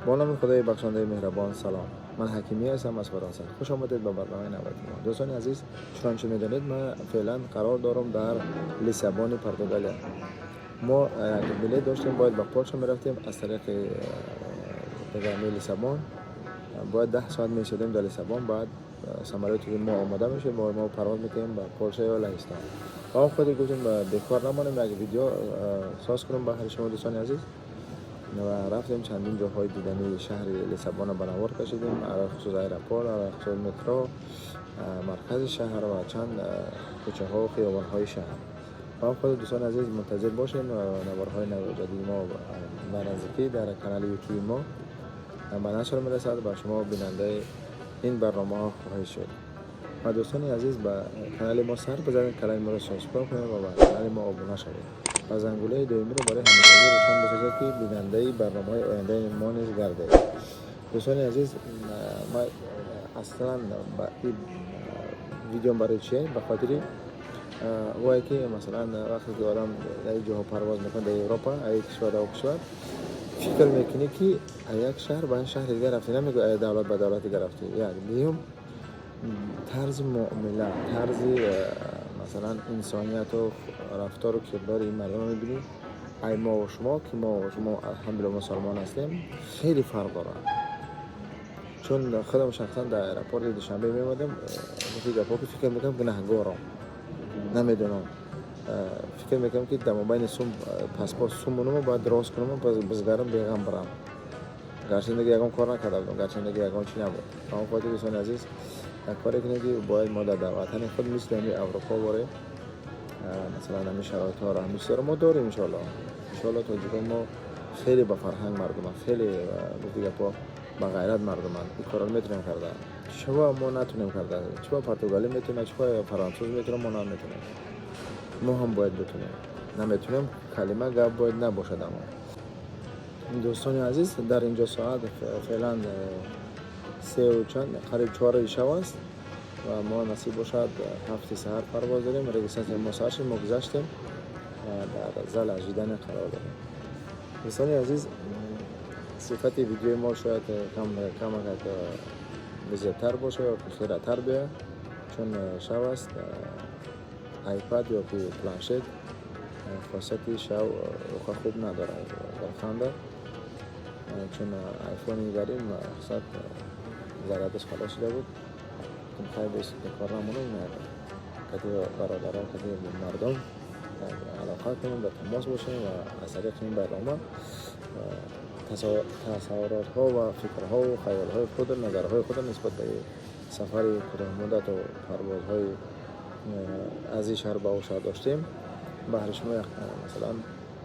Бо номи Худои бахшандаи меҳрабон. Салом, ман Ҳакимӣ ҳастам аз Фаронса. Хуш омадед ба барномаи навбати мо. Дӯстони азиз, чунончи медонед, ман феълан қарор дорам дар Лиссабони Португалия. Мо як билет доштем, бояд ба Полша мерафтем аз тариқи дигами Лиссабон. Бояд 10 соат мешудем дар Лиссабон, баъд самолёте мо омода мешуд, мо парвоз мекунем ба Полша ё Лаҳистон. Ба он хотир гуфтем, бекор намонем, як видео соз кунем ба ҳари шумо, дӯстони азиз. Ва рафтем, чандин ҷоҳои дидании шаҳри Лиссабонро ба навор кашидем, алалхусус аэропорт, алалхусус метро, маркази шаҳр ва чанд кӯчаҳо хиёбонҳои шаҳр. Ба он хотир, дӯстони азиз, мунтазир бошем, наворҳои ҷадиди мо ба наздикӣ дар канали Ютуби мо ба нашр мерасад ва шумо бинандаи ин барномаҳо хоҳед шуд. Ва дӯстони азиз, ба канали мо сар бизанед, канали моро subscribe кунед ва ба канали мо обуна шавед ва зангулаи доимиро барои ҳамешагӣ рӯшан бисозед, ки бинандаи барномаҳои ояндаи мо низ гардед. Дӯстони азиз, ман аслан ба ин видеом барои чие? Ба хотири вое ки, масалан, вақте ки одам дар ин ҷоҳо парвоз мекунад, дар Европа, аз як кишвар ба он кишвар, фикр мекунӣ, ки аз як шаҳр ба шаҳри дигар рафтӣ, намегӯ аз давлат ба давлати дигар рафтӣ. Як дуюм, тарзи муомила, тарзи, масалан, инсонияту рафтору кирдори ин мардумро мебинӣ, ай мову шумо, ки мо шумо алҳамдулилла мусалмон ҳастем, хеле фарқ дорад. Чун худам шахсан дар аэропорти Душанбе меомадам, гуфти гапҳо ки фикр мекунам, гунаҳгорам, намедонам, фикр мекунам, ки дар мобайни сум паспорт сумонумо бояд рост кунам, бизгарам, беғам бирам, гарчанде ки ягон кор накарда будам, гарчанде ки ягон чӣ набуд. Ба он хотир, дӯстони азиз, як коре кунем, ки бояд мо дар ватани худ мисли ҳамин Аврупо борем, масалан, ҳамин шароитҳоро, ҳамин чизҳоро мо дорем, иншоалло. Иншоалло, тоҷикон мо хеле ба фарҳанг мардуманд, хеле, гуфти гапҳо, ба ғайрат мардуманд. Ин корро метавонем карда, чаро мо натонем карда? Чаро португалӣ метавонад, чаро фаронсуз метавонад, мо наметавонем? Мо ҳам бояд битонем. Наметонем калима гап бояд набошад. Аммо, дӯстони азиз, дар инҷо соат феълан сеу чанд, қариб 4-и шав аст ва мо, насиб бошад, 7-и саҳар парвоз дорем. Регистрация мо сар шуд, мо гузаштем, дар зал ожидания қарор дорем. Дӯстони азиз, сифати видеои мо шояд камакак зиёдтар боша ё хиратар биёяд, чун шав аст. Айпад ё ки планшет хосияти шав оқа хуб надорад дар, чун айфони гарим мақсад зарядаш халос шуда буд. Хай, бекор намонем, кати бародарон, кати мардум алоқа кунем, дар тамос бошем ва аз тариқи ин барнома тасаввуротҳо ва фикрҳову хаёлҳои худро, назарҳои худро нисбат ба сафари кӯтоҳмуддату парвозҳои аз ин шаҳр ба он шаҳр доштем, баҳри шумо, масалан,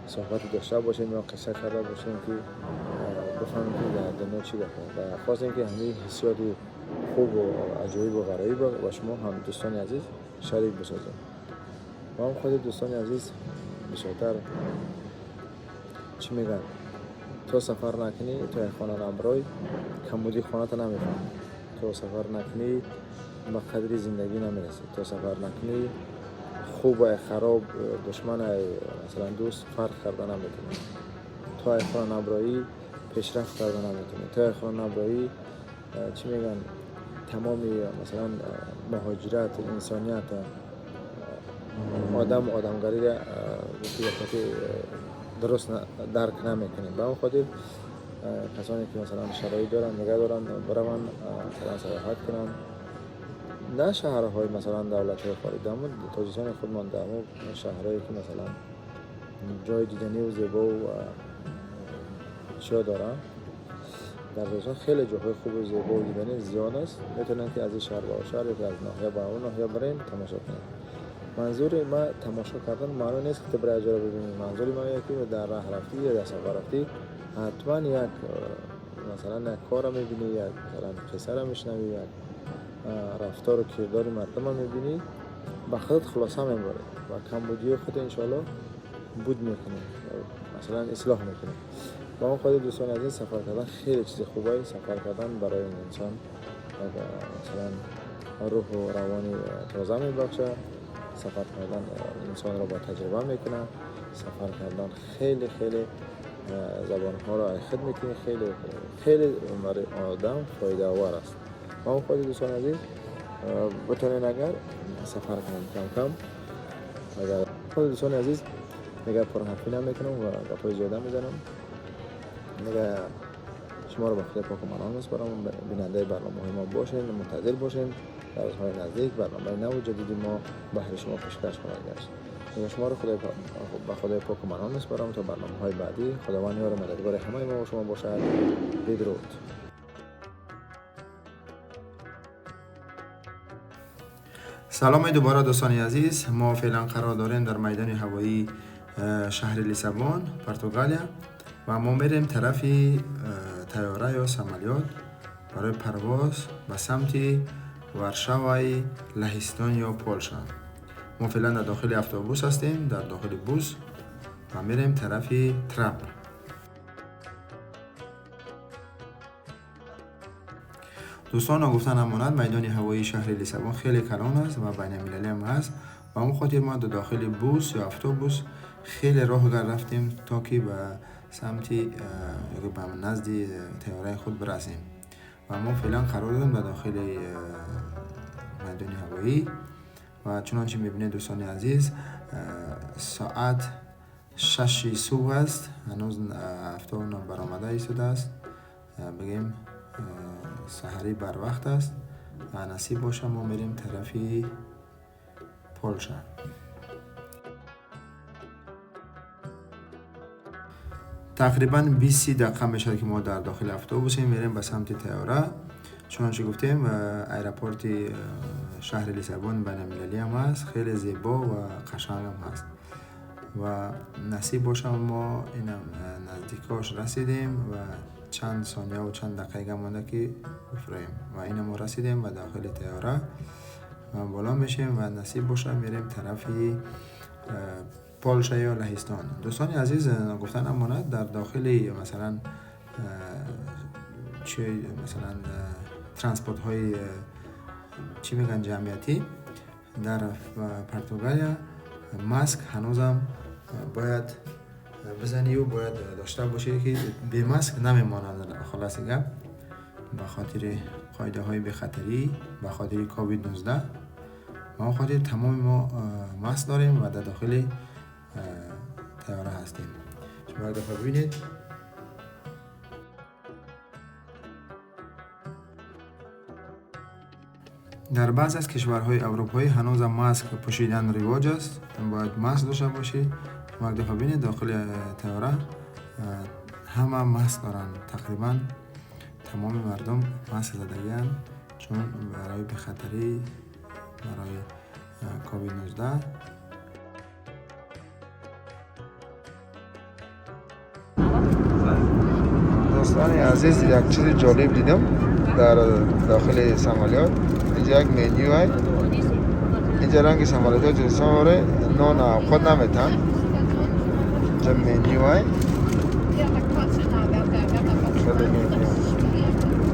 суҳбате дошта бошем ё қисса карда бошем, ки бифаҳмем, ки дар дунё чӣ гап, ва хостем, ки ҳамаи ҳиссиёти хубу аҷоибу ғароибро ба шумо ҳам, дӯстони азиз, шарик бисозем. Ба ҳам хотир, дӯстони азиз, бисёртар чӣ мегӯянд: то сафар накунӣ, то як хона набарой, камбудии хоната намефаҳмӣ. То сафар накунӣ, ба қадри зиндагӣ намерасӣ. То сафар накунӣ, хуб, хароб, душман, масалан, дӯст фарқ карда наметавонӣ. То ай хона наброӣ, пешрафт карда наметавонӣ. То ай хона наброӣ, чӣ мегӯянд, тамоми, масалан, муҳоҷират, инсоният, одам, одамгариро гуфти дуруст дарк намекунем. Ба он хотир, касоне ки, масалан, шароит доранд, нигаҳ доранд, бираванд, масалан, саёҳат кунанд, на шаҳрҳои, масалан, давлатҳои хориҷ, аммо Тоҷикистони худмон, дар ҳамон шаҳрҳое ки, масалан, ҷои диданиву зебову чиё доранд. Дар Тоҷикистон хеле ҷоҳои хубу зебову диданӣ зиёд аст. Метавонанд, ки аз ин шаҳр ба он шаҳр ё аз ноҳия ба он ноҳия бирем, тамошо кунем. Манзури ма тамошо кардан маъно нест, ки ту бира як ҷоро бибинӣ. Манзури ман ки дар раҳ рафтӣ ё дар сафар рафтӣ, ҳатман як, масалан, як корро мебинӣ, як, масалан, қиссаро мешунавӣ, як рафтору кирдори мардумро мебинӣ, ба худат хулоса мебарӣ ва камбудиҳои худро, иншоалло, буд мекунӣ, масалан, ислоҳ мекунӣ. Ба он хотир, дӯстони азиз, сафар кардан хеле чизи хубае. Сафар кардан барои инсон, масалан, рӯҳу равони тоза мебахшад. Сафар кардан инсонро бо таҷриба мекунад. Сафар кардан хеле хеле забонҳоро худ мекунӣ, хеле хеле барои одам фоидаовар аст. Ва он хотир, дӯстони азиз, битонед, агар сафар кунед кам-кам. Агар дӯстони азиз, дигар пурҳарфӣ намекунам ва гапҳои зиёда мезанам. Дигар шуморо ба Худои поку манон месупорам. Бинандаи барномаҳои мо бошед, мунтазир бошед. Дар рӯзҳои наздик барномаи наву ҷадиди мо баҳри шумо пешкаш хоҳад гашт. Дигар шуморо ба Худои поку манон месупорам то барномаҳои баъдӣ. Худованд ёру мададгори ҳамаи мо шумо бошад. Бидруд. Салом дубора, дӯстони азиз. Мо феълан қарор дорем дар майдони ҳавоии шаҳри Лиссабон, Португалия, ва мо мерем тарафи тайёра ё самолёт барои парвоз ба самти Варшаваи Лаҳистон ё Полша. Мо феълан дар дохили автобус ҳастем, дар дохили бус, ва мерем тарафи трап. Дӯстон, ногуфта намонад, майдони ҳавоии шаҳри Лиссабон хеле калон аст ва байналмилалӣ ҳам ҳаст. Ба он хотир мо дар дохили бус ё автобус хеле роҳ рафтем, то ки ба самти ё ба назди тайёраи худ бирасем. Ва мо феълан қарор дорем дар дохили майдони ҳавоӣ ва чунончи мебинед, дӯстони азиз, соат 6 субҳ аст, ҳанӯз автобус баромада истодааст. Бигем, саҳарӣ барвақт аст ва насиб боша, мо мерем тарафи Полша. Тақрибан 20 дақиқа мешавад, ки мо дар дохили автобусем, мерем ба самти тайёра. Чунончи гуфтем, аэропорти шаҳри Лиссабон байналмилалӣ ҳам ҳаст, хеле зебо ва қашангам ҳаст. Ва насиб боша, мо инам наздикош расидем ва чанд сонияву чанд дақиқа монда, ки бифуроем. Ва ина мо расидем ба дохили тайёра ва боло мешем ва насиб боша, мерем тарафи Полша ё Лаҳистон. Дӯстони азиз, гуфта намонад, дар дохили масалан чи масалан транспортҳои, чӣ мегӯянд, ҷамъиятӣ дар Португалия маск ҳанӯзам бояд бизанию бояд дошта бошӣ, ки бе маск намемонанд. Хулоси гап, ба хотири қоидаҳои бехатарӣ, ба хотири ковид-19, ба он хотир тамоми мо маск дорем ва дар дохили тайёра ҳастем. Шумо як дафъа бибинед. Дар баъзе аз кишварҳои аврупоӣ ҳанӯзам маск пӯшидан ривоҷ аст, бояд маск дошта бошӣ. Шумо як дафъа бибинед, дохили тайёра ҳама маск доранд, тақрибан тамоми мардум маск задагианд, чун барои бехатарӣ, барои ковид-19. Дӯстони азиз, як чизи ҷолиб дидам дар дохили самолёт. Инҷа як меню ай. Инҷа ранги самолётҳо ҷинсоре нон авқот наметаҳанд. Инҷа меню ай. Хеле меню.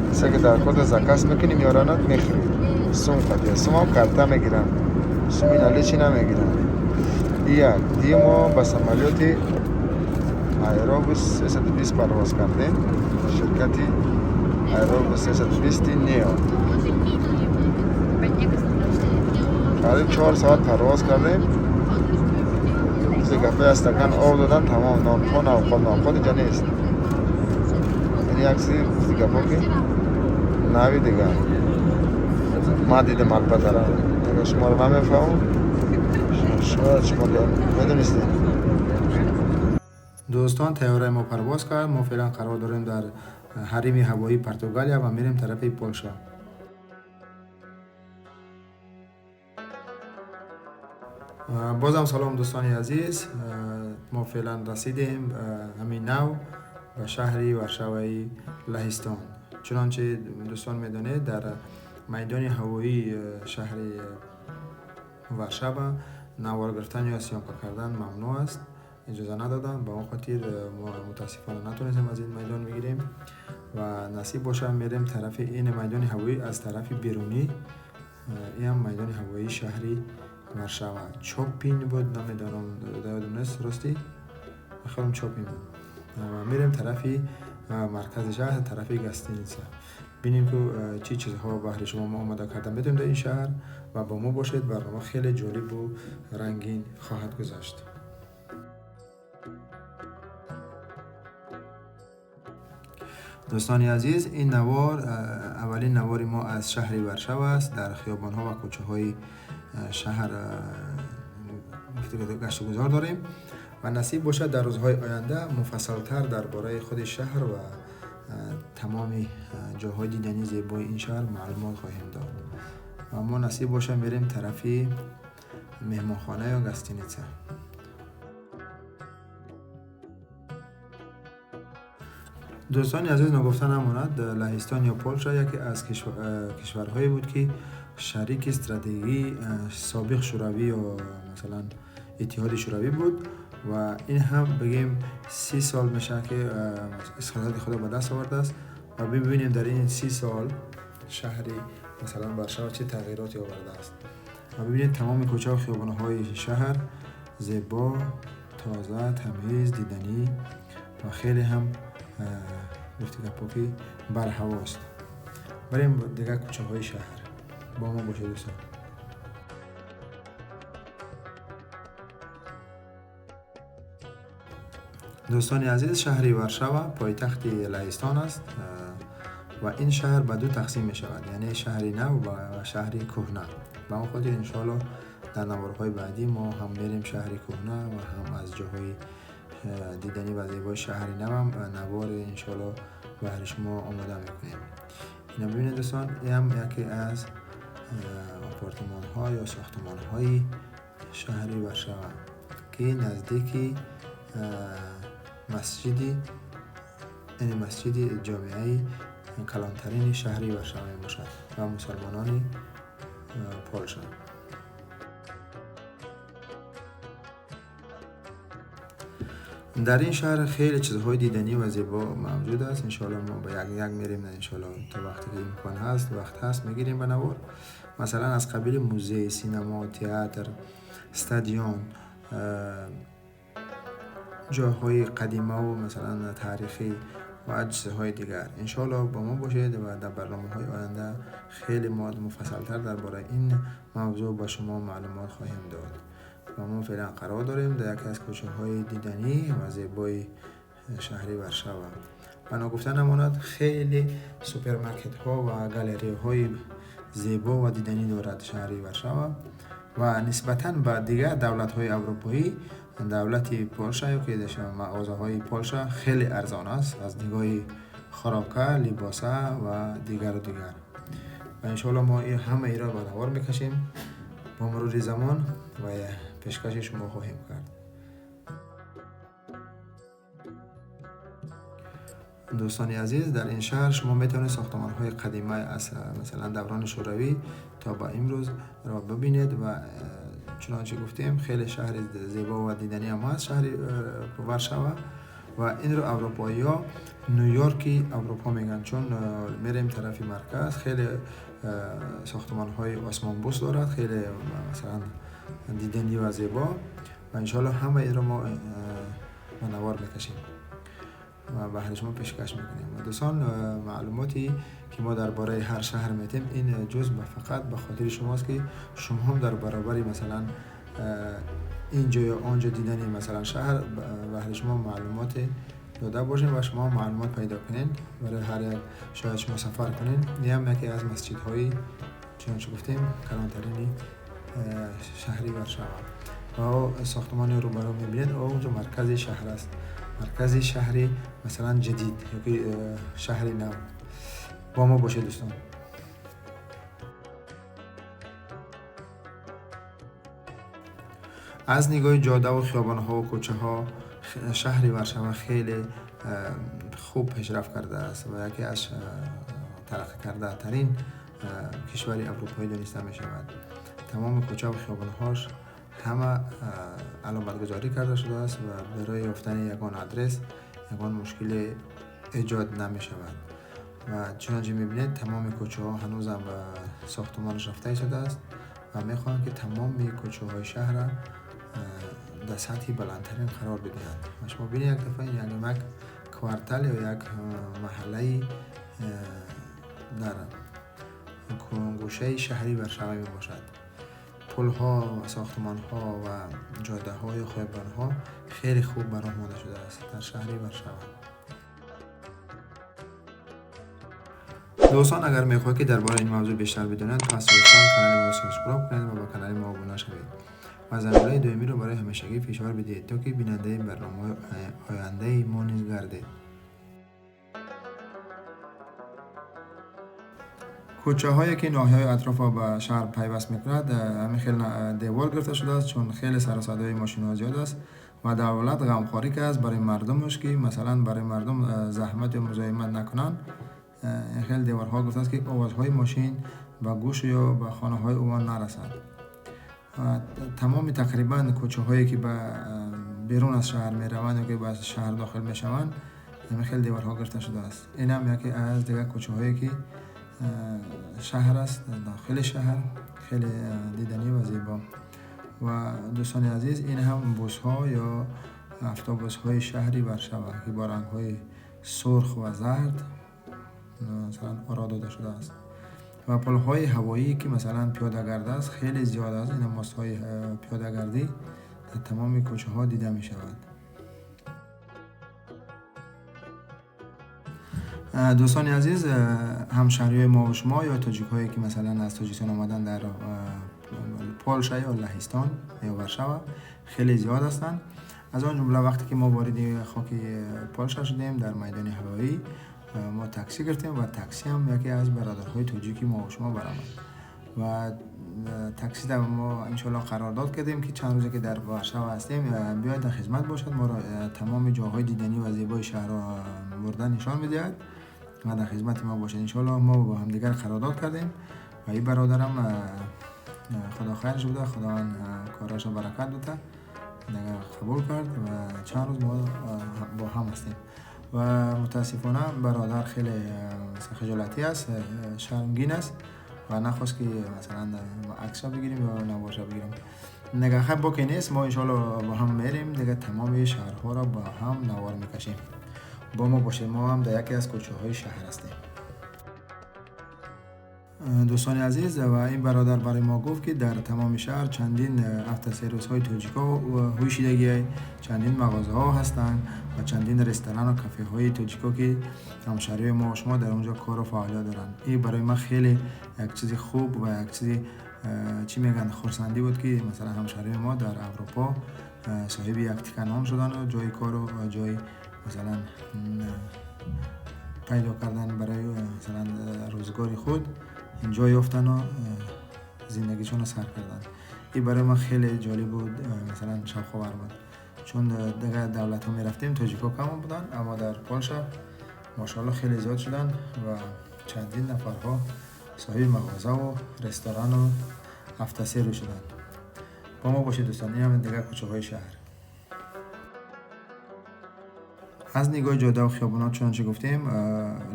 Касе ки дар худ заказ мекунӣ, меоранад, мехӯрӣ. Сум қадия. Сумам карта мегиранд. Суми наличный намегиранд. Як. Дигар мо ба самолёти Аэробус 320 парвоз кардем. Ширкати Аэробус 320 Нео. Қариб 4 соат парвоз кардем. Гапаи аз стакан об додан, тамом. Нонпо, навқот, навқот инҷа нест. Ин як чизи гуфти гапо, ки нави дигар ман дидам. Албатта, шуморо намефаҳмам, шояд шумо медонистед. Дӯстон, тайёраи мо парвоз кард. Мо феълан қарор дорем дар ҳарими ҳавоии Португалия ва мерем тарафи Полша. Бозам салом, дӯстони азиз. Мо феълан расидем ҳамин нав ба шаҳри Варшаваи Лаҳистон. Чунончи дӯстон медонед, дар майдони ҳавоии шаҳри Варшава навор гирифтан ё съёмка кардан мамнӯъ аст, иҷоза надоданд. Ба он хотир мо мутаассифона натонистем аз ин майдон бигирем. Ва насиб боша, мерем тарафи ин майдони ҳавоӣ аз тарафи берунӣ. Инам майдони ҳавоии шаҳри Варшава. Чопин буд, намедонам, ёдам нест, ростӣ, хелам Чопин буд. و میریم طرفی مرکز شهر، طرفی гостиница. ببینیم که چی چیزها بهر شما ما آماده کردم میتونیم در این شهر و با ما باشید. برنامه خیلی جالب و رنگین خواهد گذشت. دوستان عزیز، این نوار اولین نوار ما از شهر ورشو است. در خیابان‌ها و کوچه‌های شهر گشت و گذار داریم و نصیب باشد در روزهای آینده مفصلتر درباره خود شهر و تمام جاهای دیدنی زیبای این شهر معلومات خواهیم داد. و ما نصیب باشه میریم طرفی مهمانخانه یا гостиница. دوستان عزیز، نگفته نماند لهستان یا پولشا یکی از کشورهایی بود که شریک استراتژی سابق شوروی یا مثلا اتحاد شوروی بود و این هم بگیم 30 سال میشه که استقلال خود به دست آورده است و ببینیم در این 30 سال شهری مثلا ورشو چه تغییراتی آورده است و ببینید تمام کوچه و خیابان‌های شهر زیبا، تازه، تمیز، دیدنی و خیلی هم گفتی گپاکی بر هواست. بریم دیگه کوچه های شهر، با ما باشید دوستان. دوستان عزیز، شهر ورشو پایتخت لهستان است و این شهر به دو تقسیم می شود، یعنی شهر نو و شهر کهنه. به اون خاطر انشالله در نوارهای بعدی ما هم میریم شهر کهنه و هم از جاهای دیدنی و زیبای شهر نو هم نوار انشالله برای شما آماده میکنیم. اینا ببینید دوستان، این هم یکی از آپارتمان ها یا ساختمان های شهر ورشو که نزدیکی مسجدی، یعنی مسجد جامعه کلانترین شهر ورشو میباشد و مسلمانان پولشا. در این شهر خیلی چیزهای دیدنی و زیبا موجود است. انشالله ما با یک یک میریم، انشالله تا وقتی که امکان هست، وقت هست میگیریم به نوار. مثلا از قبیل موزه، سینما، تئاتر، استادیون، جاهای قدیمه و مثلا تاریخی و چیزهای دیگر. انشالله با ما باشید و در برنامه‌های آینده خیلی ما مفصل‌تر درباره این موضوع با شما معلومات خواهیم داد. و ما فعلا قرار داریم در یکی از کوچه‌های دیدنی و زیبای شهر ورشو. و ناگفته نماند خیلی سوپرمارکت ها و گالری های زیبا و دیدنی دارد شهر ورشو و نسبتاً به دیگر دولت های اروپایی دولت پولشا یا که مغازه های پولشا خیلی ارزان است از نگاه خوراکه، لباسه و دیگر و دیگر. و انشالله ما همه ای را به نوار میکشیم با مرور زمان و پیشکش شما خواهیم کرد. دوستان عزیز، در این شهر شما میتونید ساختمان های قدیمه از مثلا دوران شوروی تا به امروز را ببینید و چنانچه گفتیم خیلی شهر زیبا و دیدنی هم هست شهر ورشو و این رو اروپایی ها نیویورکی اروپا میگن، چون میریم طرف مرکز خیلی ساختمان های آسمان بوس دارد، خیلی مثلا دیدنی و زیبا و انشالله همه این رو ما به نوار میکشیم و بهر شما پیشکش میکنیم. و دوستان، معلوماتی که ما درباره هر شهر میتیم این جز فقط به خاطر شماست که شما هم در برابر مثلا اینجا یا آنجا دیدن مثلا شهر بهر شما معلومات داده باشیم و شما معلومات پیدا کنین برای هر یک. شاید شما سفر کنین، این هم یکی از مسجدهای چنانچه گفتیم کلانترین شهری ورشو و ساختمان رو برای میبینید و اونجا مرکز شهر است، مرکز شهری مثلا جدید یا شهر نو. با ما باشید دوستان. از نگاه جاده و خیابان‌ها و کوچه ها شهر ورشو خیلی خوب پیشرفت کرده است و یکی از ترقی کرده ترین کشور اروپایی دانسته می شود. تمام کوچه و خیابان‌هاش همه علامت گذاری کرده شده است و برای یافتن یگان آدرس یگان مشکل ایجاد نمی شود. و چنانچه میبینید تمام کوچه ها هنوز هم به ساختمانش رفته شده است و میخواهند که تمام کوچه های شهر در سطحی بلندترین قرار بدهند. و شما ببینید یک دفعه این یعنی квартал ё як маҳаллаи дар гӯшаи шаҳри Варшава мебошад. Пулҳо, сохтмонҳо ва ҷодаҳою хиёбонҳо хеле хуб ба роҳ монда шудааст дар шаҳри Варшава. Дӯстон, агар мехоҳед, ки дар бораи ин мавзӯъ бештар бидонед, пас лутфан канали моро сабскрайб кунед ва ба канали мо обуна шавед ва зангулаи доимиро барои ҳамешагӣ фишор бидиҳед, то ки бинандаи барномаҳои ояндаи мо низ гардед. Кӯчаҳое, ки ноҳияҳои атрофро ба шаҳр пайваст мекунад, ҳамин хел девор гирифта шудааст, чун хеле сару садои мошинҳо зиёд аст ва давлат ғамхорӣ кардааст барои мардумаш, ки масалан барои мардум заҳмат ё музоҳимат накунанд. Ин хел деворҳо гуфтааст, ки овозҳои мошин ба гӯш ё ба хонаҳои ӯ нарасад. Тамоми тақрибан кӯчаҳое, ки ба берун аз шаҳр мераванд ё ки ба шаҳр дохил мешаванд, ҳамин хел деворҳо гирифта шудааст. Инам яке аз дигар кӯчаҳое, ки шаҳр аст, дохили шаҳр, хеле диданӣ ва зебо. Ва дӯстони азиз, ин ҳам бусҳо ё автобусҳои шаҳри Варшава, ки бо рангҳои сурх ва зард масалан оро дода шудааст. Ва пулҳои ҳавоӣ, ки масалан пиёдагард аст, хеле зиёд аст. Ин мостҳои пиёдагардӣ дар тамоми кӯчаҳо дида мешавад. Дӯстони азиз, ҳамшаҳриҳои мо ва шумо ё тоҷикҳое, ки масалан аз Тоҷикистон омадан дар Полша ё Лаҳистон ё Варшава хеле зиёд ҳастанд. Аз он ҷумла вақте ки мо вориди хоки Полша шудем, дар майдони ҳавоӣ мо таксӣ гирифтем ва таксӣ ҳам яке аз бародарҳои тоҷики мо ва шумо баромад ва таксӣ дар мо иншоаллоҳ қарордод кардем, ки чанд рӯзе ки дар Варшава ҳастем, биёяд дар хизмат бошад, моро тамоми ҷойҳои диданӣ ва зебои шаҳрро бурда нишон медиҳад ва дар хизмати мо бошад. Иншоаллоҳ мо бо ҳамдигар қарордод кардем ва ин бародарам худо хайраш буда, худованд кораша баракат дода, қабул кард ва чанд рӯз мо бо ҳам ҳастем. Ва мутаассифона бародар хеле хиҷолатӣ аст, шармгин аст ва нахост, ки масалан аксша бигирем ё наворша бигирем. Дига хай боке нест, мо иншоаллоҳ бо ҳам мерем, дига тамоми шаҳрҳоро бо ҳам навор мекашем. Бо мо бошед, мо ҳам дар яке аз кӯчаҳои шаҳр ҳастем. Дӯстони азиз, ва ин бародар барои мо гуфт, ки дар тамоми шаҳр чандин автосервисҳои тоҷикҳо ҳӯшидагиай, чандин мағозаҳо ҳастанд ва чандин ресторану кафеҳои тоҷикҳо, ки ҳамшаҳриҳои мо ва шумо дар он ҷо кору фаъолият доранд. Ин барои ман хеле як чизи хуб ва як чизи чӣ мегӯянд, хурсандӣ буд, ки масалан ҳамшаҳриҳои мо дар Аврупо соҳиби як тиканон шудану ҷои кору ҷои масалан пайдо кардан барои масалан рӯзгори худ ҷой ёфтану зиндагишонро сар карданд. Ин барои ман хеле ҷолиб буд, масалан шавқовар буд, чун дигар давлатҳо мерафтем, тоҷикҳо кам буданд, аммо дар Полша машоалло хеле зиёд шуданд ва чандин нафарҳо соҳиби мағозаву ресторану автосервис шуданд. Бо мо бошед, дӯстон, ин ҳам дигар кӯчаҳои шаҳр. Аз нигоҳи ҷодаву хиёбонот, чунончи гуфтем,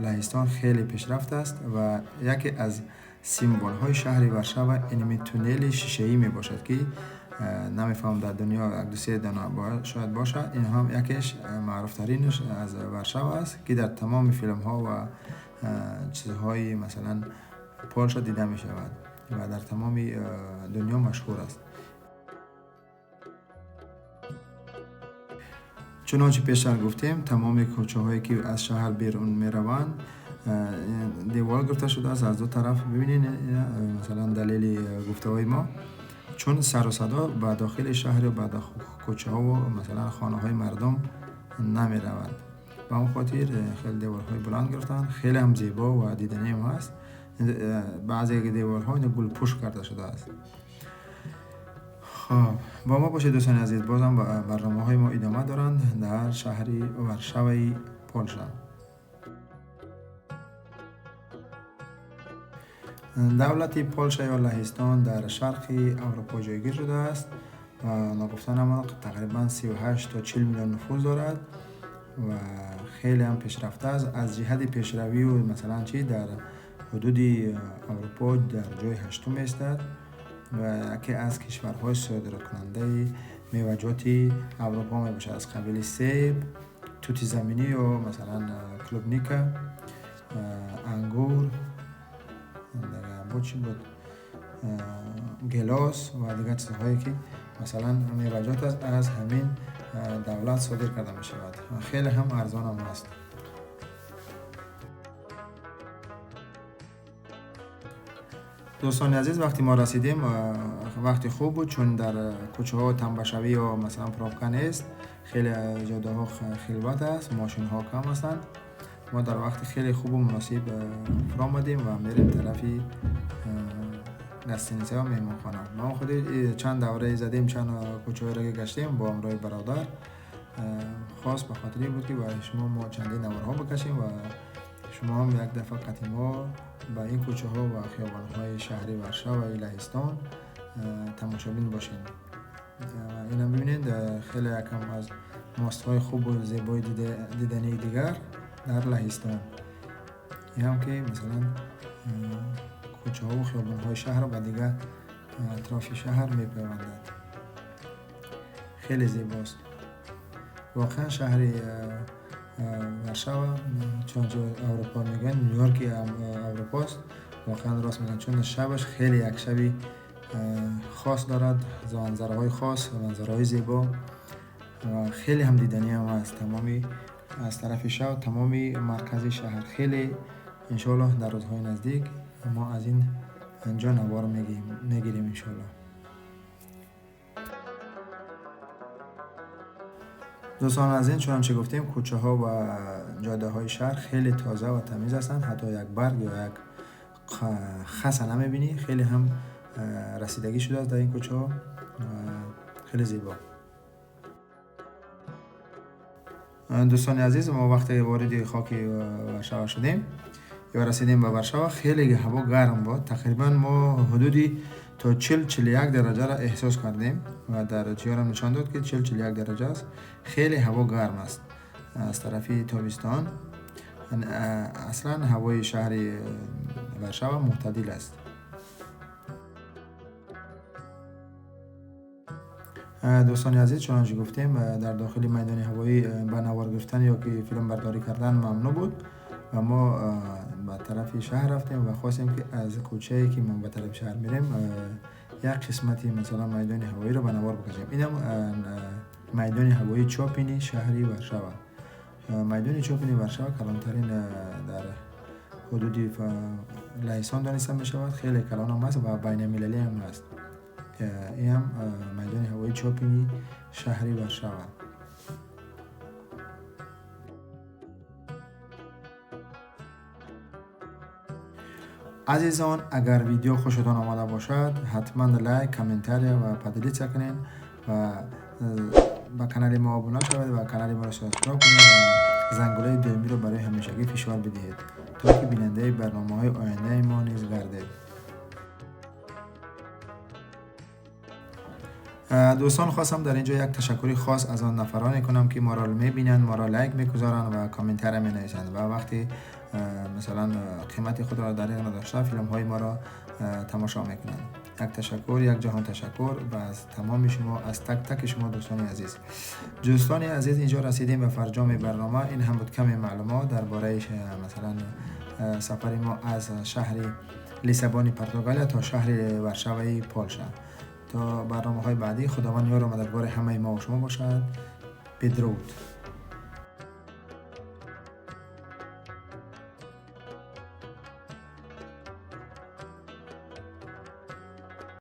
Лаҳистон хеле пешрафт аст ва яке аз символҳои шаҳри Варшава инами туннели шишаӣ мебошад, ки намефаҳмам, дар дунё як ду се дона шояд бошад. Ин ҳам якеш маъруфтаринаш аз Варшава аст, ки дар тамоми филмҳо ва чизҳои масалан Полша дида мешавад ва дар тамоми дунё машҳур аст. Чунончи пештар гуфтем, тамоми кӯчаҳое, ки аз шаҳр берун мераванд, девор гирифта шудааст аз ду тараф. Бибинед, масалан далели гуфтаҳои мо, чун сару садо ба дохили шаҳр ё ба кӯчаҳову масалан хонаҳои мардум намеравад. Ба он хотир хеле деворҳои баланд гирифтанд, хеле ҳам зебо ва диданиам ҳаст. Баъзе деворҳо гулпӯш карда шудааст. Хоб, бо мо бошед, дӯстони азиз, бозам барномаҳои мо идома доранд дар шаҳри Варшаваи Полша. Давлати Полша ё Лаҳистон дар шарқи Аврупо ҷойгир шудааст ва ногуфта намонад, тақрибан 38 то 40 миллион нуфуз дорад ва хеле ҳам пешрафта аст. Аз ҷиҳати пешравию масалан чи дар ҳудуди Аврупо дар ҷои ҳаштум меистад ва яке аз кишварҳои содиркунандаи меваҷоти Аврупо мебошад, аз қабили себ, توتی زمینی و مثلا клубника، انگور، دیگه چی بود، گلاس و دیگر چیزهایی که مثلا میوه‌جات از همین دولت صادر کرده می شود و خیلی هم ارزان هم است. دوستان عزیز، وقتی ما رسیدیم وقتی خوب بود، چون در کوچه ها تنبشوی یا مثلا пробка نیست، خیلی جاده ها خلوت است، ماشین ها کم هستند. ما در وقت خیلی خوب و مناسب فرامدیم و میریم طرفی гостиница و مهمانخانه. ما خود چند دوره زدیم، چند کوچه ها را گشتیم با همراه برادر. خاص به خاطری بود که برای شما ما چندین نوارها بکشیم و شما هم یک دفعه قطعی ما به این کوچه ها و خیابان های شهری ورشا و لهستان تماشابین باشین. اینم ببینید خیلی یکم از ماست های خوب و زیبای دیدنی دیگر در لهستان. این هم که مثلا کوچه ها و خیابان های شهر و دیگر اطراف شهر میپیوندد. خیلی زیباست واقعا شهر ورشا. چون اروپا میگن نیویورک اروپا است، واقعا راست میگن، چون شبش خیلی یک شبی خاص دارد، منظره های خاص، منظره های زیبا و خیلی هم دیدنی هم است. تمامی از طرف شهر، تمامی مرکز شهر خیلی انشالله در روزهای نزدیک ما از این انجا نوار میگیریم انشالله. دوستان از این چنانچه گفتیم کوچه ها و جاده های شهر خیلی تازه و تمیز هستند، حتی یک برگ یا یک خس نمیبینی، خیلی هم رسیدگی شده است در این کوچه ها، خیلی زیبا. دوستان عزیز، ما وقتی وارد خاک ورشا شدیم یا رسیدیم به ورشا، خیلی هوا گرم بود، تقریبا ما حدودی تا 40-41 درجه را احساس کردیم و در جیارم نشان داد که 40-41 درجه است. خیلی هوا گرم است از طرف تابستان. اصلا هوای شهر ورشا معتدل است. دوستان عزیز، چنانچه گفتیم در داخل میدان هوایی به نوار گرفتن یا که فیلم برداری کردن ممنوع بود و ما به طرف شهر رفتیم و خواستیم که از کوچه‌ای که ما به طرف شهر میریم یک قسمتی مثلا میدان هوایی رو به نوار بکشیم. اینم میدان هوایی چاپینی شهری ورشا. میدان چاپینی ورشا کلانترین در حدود لهستان دانسته می شود، خیلی کلان هم است و بین المللی هم است. این هم میدان هوایی چاپینی شهری ورشا. عزیزان، اگر ویدیو خوشتان آمده باشد حتما like، комментарий و поделиться کنین و به کانال ما آبونه شوید و کانال ما را subscribe کنید و زنگوله دائمی را برای همیشگی فشار بدهید تا که بیننده برنامه های آینده ما نیز گردید. دوستان، خواستم در اینجا یک تشکری خاص از آن نفرانی کنم که ما را میبینند، ما را like میگذارند و کامنت می نویسند و وقتی مثلا قیمت خود را دریغ نداشته فیلم های ما را تماشا میکنند. یک تشکر، یک جهان تشکر و از تمام شما، از تک تک شما دوستان عزیز. دوستان عزیز، اینجا رسیدیم به فرجام برنامه. این هم بود کمی معلومات درباره مثلا سفر ما از شهر لیسبون پرتغال تا شهر ورشاوی پولش. تا برنامه های بعدی، خداوند یار و مددگار همه ما و شما باشد. بدرود.